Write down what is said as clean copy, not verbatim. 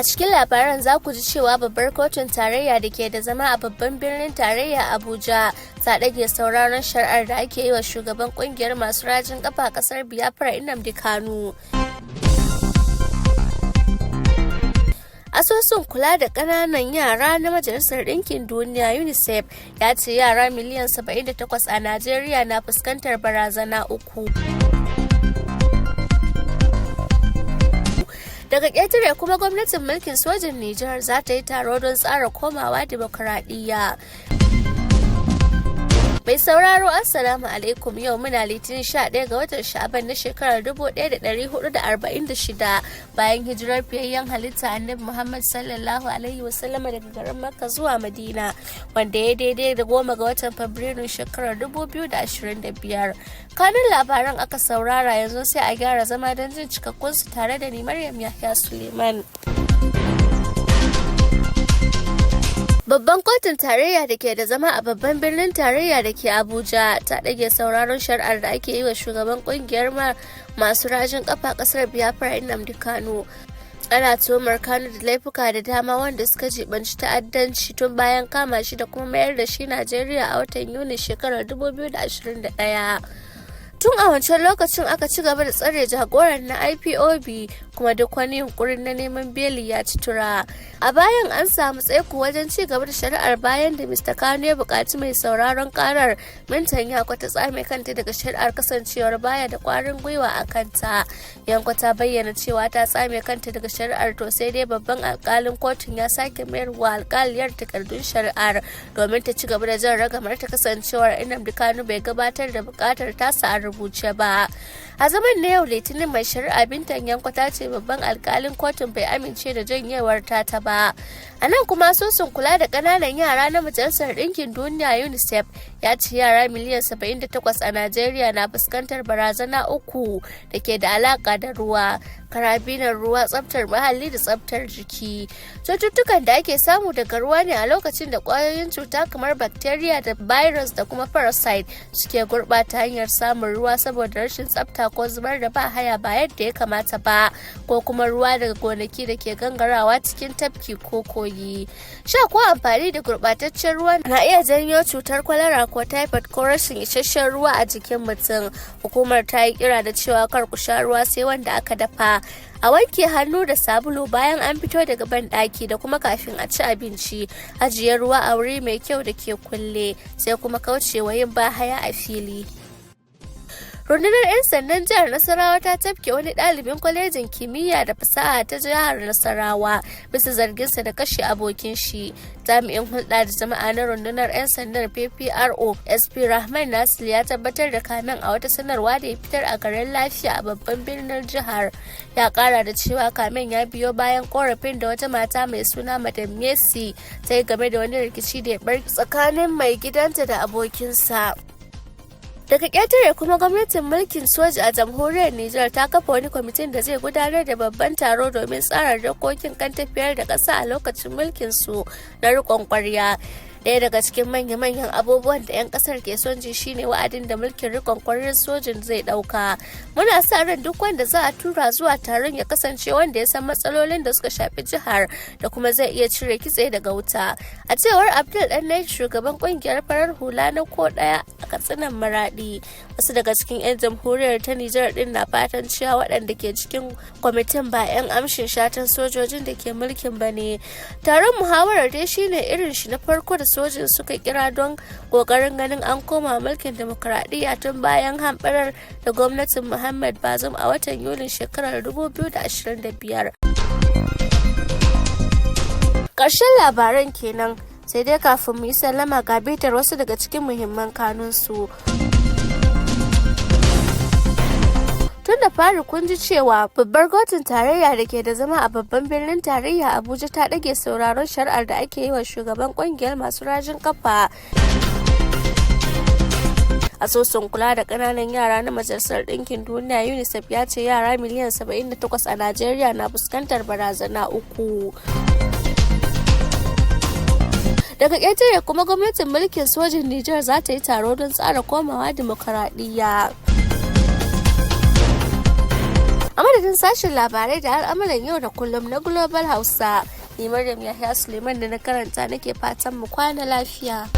A cikin labaran za ku ji cewa babbar kotun tarayya da ke da zama a babban birnin tarayya Abuja ta ɗage sauraron shari'ar da ake yi wa shugaban kungiyar masu rajin kafa kasar Biafra Nnamdi Kanu. Asusun kula da ƙananan yara na Majalisar Ɗinkin Duniya UNICEF ya ce yara miliyan 78 a Najeriya na fuskantar barazana uku. Daga ƙetare kuma gwamnatin mulkin sojin Nijar za ta yi taro don tsara komawa dimokuraɗiyya. Mai sauraro, Assalamu alaikum. Yau muna Litinin 11 ga watan Sha'aban na shekarar 1446 bayan hijirar fiyayyen halitta Annabi Muhammad sallallahu alaihi wasallama daga garin Makka zuwa Madina, wanda ya daidai da 10 ga watan Fabrairun shekarar 2025. Kanun labaran aka saurara, yanzu sai a gyara zama don jin cikakkun su tare da ni, Maryam Yahya Suleiman. Babban kotun tarayya da ke da zama a babban birnin tarayya da ke Abuja ta ɗage sauraron shari'ar da ake yi wa shugaban kungiyar masu rajin kafa kasar Biafra Nnamdi Kanu. Ana tuhumar Kanu da laifuka da dama wanda suka jibanci ta'addanci tun bayan kama shi da kuma mayar da shi Najeriya a watan Yuni shekarar 2021. Tun a wancan lokacin aka ci gaba da tsare jagoran na IPOB, kuma duk wani yunkurin na neman beli ya ci tura. A bayan an samu tsaiko wajen ci gaba da shari'ar bayan da Mr. Kanu ya buƙaci mai sauraron karar Mintan Yako ta tsame kanta daga shari'ar, kasancewar baya da kwarin gwiwa a kanta. Yanko ta bayyana cewa ta tsame kanta daga shari'ar, to sai dai babban alkalin kotun ya sake mayarwa alkaliyar takardun shari'ar domin ta ci gaba da jan ragamar ta, kasancewar Nnamdi Kanu bai gabatar da buƙatar tasa a rubuce ba. A zaman na yau Litinin, mai shari'a Bintan Yanko ta ce babban alkalin kotun bai amince da janyewar tata ba. A nan kuma asusun kula da kananan yara na Majalisar Ɗinkin Duniya UNICEF ya ce yara miliyan 78 a Najeriya na fuskantar barazana uku da ke da alaka da ruwa, karabinar ruwa, tsaftar muhalli da tsaftar jiki. Cututtukan da ake samu daga ruwa ne a lokacin da kwayoyin cuta kamar bacteria da virus da kuma parasite suke gurɓata hanyar samun ruwa saboda rashin tsafta ko zubar da ba haya ba yadda ya kamata ba, ko kuma ruwa daga gonaki da ke gangarawa cikin tafki ko kogi. Sha ko amfani da gurɓataccen ruwa na iya janyo cutar kwalara ko typhoid ko rashin isasshen ruwa a jikin mutum. Hukumar ta yi kira da cewa kar ku sha ruwa sai wanda aka dafa, a wanke hannu da sabulu bayan an fito daga banɗaki da kuma kafin a ci abinci, ajiye ruwa a wuri mai kyau da ke kulle, sai kuma kaucewa yin bahaya a fili. Rundunar 'yan sandan jihar Nasarawa ta tafke wani ɗalibin kwalejin kimiyya da fasaha ta jihar Nasarawa bisa zarginsa da kashe abokin shi. Jami'in hulɗa da jama'a na rundunar 'yan sandan PPRO, SP Rahman Nasir, ya tabbatar da kamen a wata sanarwa da ya fitar a garin Lafiya a babban birnin jihar. Ya kara da cewa kamen ya biyo bayan korafin da wata mata mai suna Madam Messi ta yi game da wani rikici da ya barke tsakanin mai gidanta da abokinsa. Daga ƙetare kuma gwamnatin mulkin soja a jamhuriyar Nijar ta kafa wani kwamitin da zai gudanar da babban taro domin tsara dokokin kan tafiyar da ƙasa a lokacin mulkin su na riƙon ƙwarya. Ɗaya daga cikin manya-manyan abubuwan da 'yan ƙasar ke son ji shine wa'adin da mulkin riƙon ƙwaryar sojin zai ɗauka. Muna sa ran duk wanda za a tura zuwa taron ya kasance wanda ya san matsalolin da suka shafi jihar da kuma zai iya cire kitse daga wuta, a cewar Abdul Ɗanne, shugaban ƙungiyar farar hula na ko ɗaya a Katsinan Maraɗi. Wasu daga cikin 'yan jamhuriyar ta Nijar din na fatan cewa waɗanda ke cikin kwamitin ba 'yan amshin shatan sojojin da ke mulkin ba ne. Taron muhawarar dai shine irin shi na farko da sojin suka kira don kokarin ganin an koma mulkin demokuraɗiyya tun bayan hamɓarar da gwamnatin Muhammad Bazoum a watan Yulin shekarar 2025. Ƙarshen labaran kenan, sai dai kafin mu yi sallama ga bitar wasu daga cikin muhimman kanunsu. Tun da fari kun ji cewa babbar kotun tarayya da ke da zama a babban birnin tarayya Abuja ta ɗage sauraron shari'ar da ake yi wa shugaban kungiyar masu rajin kafa. Asusun kula da kananan yara na Majalisar Ɗinkin Duniya UNICEF ya ce yara miliyan 78 a Najeriya na fuskantar barazana uku. Daga ƙetare kuma gwamnatin mulkin sojin Nijar za ta yi taro don tsara komawa dimokuraɗiyya. A A madadin sashen labarai da al'amuran yau da kullum na Global Hausa, ni Maryam Yahya Suleiman da na karanta nake fatan mu kwana lafiya.